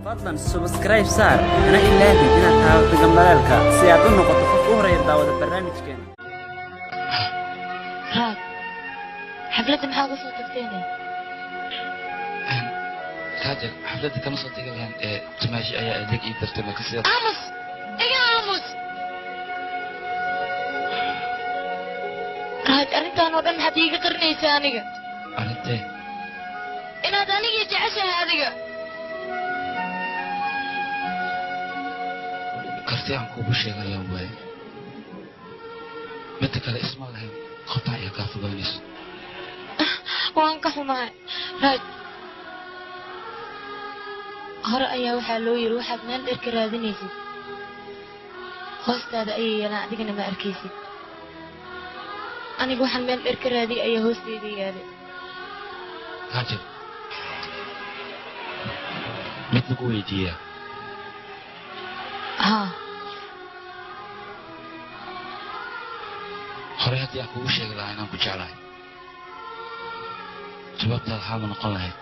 Fadlan subscribe saar, hana ilaabin inaad taabato gambalaalka si aad u noqoto qof u horeeya daawada barnaamijkeena. Raag, xafladda maxaa uga soo tagteen? Kaajal, xafladda kama soo tegi lahayn ee timaashi ayaa adeeg ii dartay, marka sidaas. Aamus, iga aamus. Raaj, arrintan oo dhan maxaad iiga qarinaysaa aniga? Arrintee? Inaad anigii jeceshahay adiga. Karti aan kuugu sheegayaan waaye. Midda kale, isma lahayn qoftaan ayaa kaa fogaanayso. Waan ka xumahay, Raaj. Hore ayaa waxaa loo yiri, waxaad meel dheer ka raadinaysid hoostaada ayay yeelaan, adigana ma arkaysid. Aniga waxaan meel dheer ka raadiyay ayaa hoosteyda yaalay. Kaajal, mid lagu weydiiyaa? Haa. Horey haddii aan kugu sheegi lahaa inaan ku jeclahay, jawaabtaada waxaaba noqon lahayd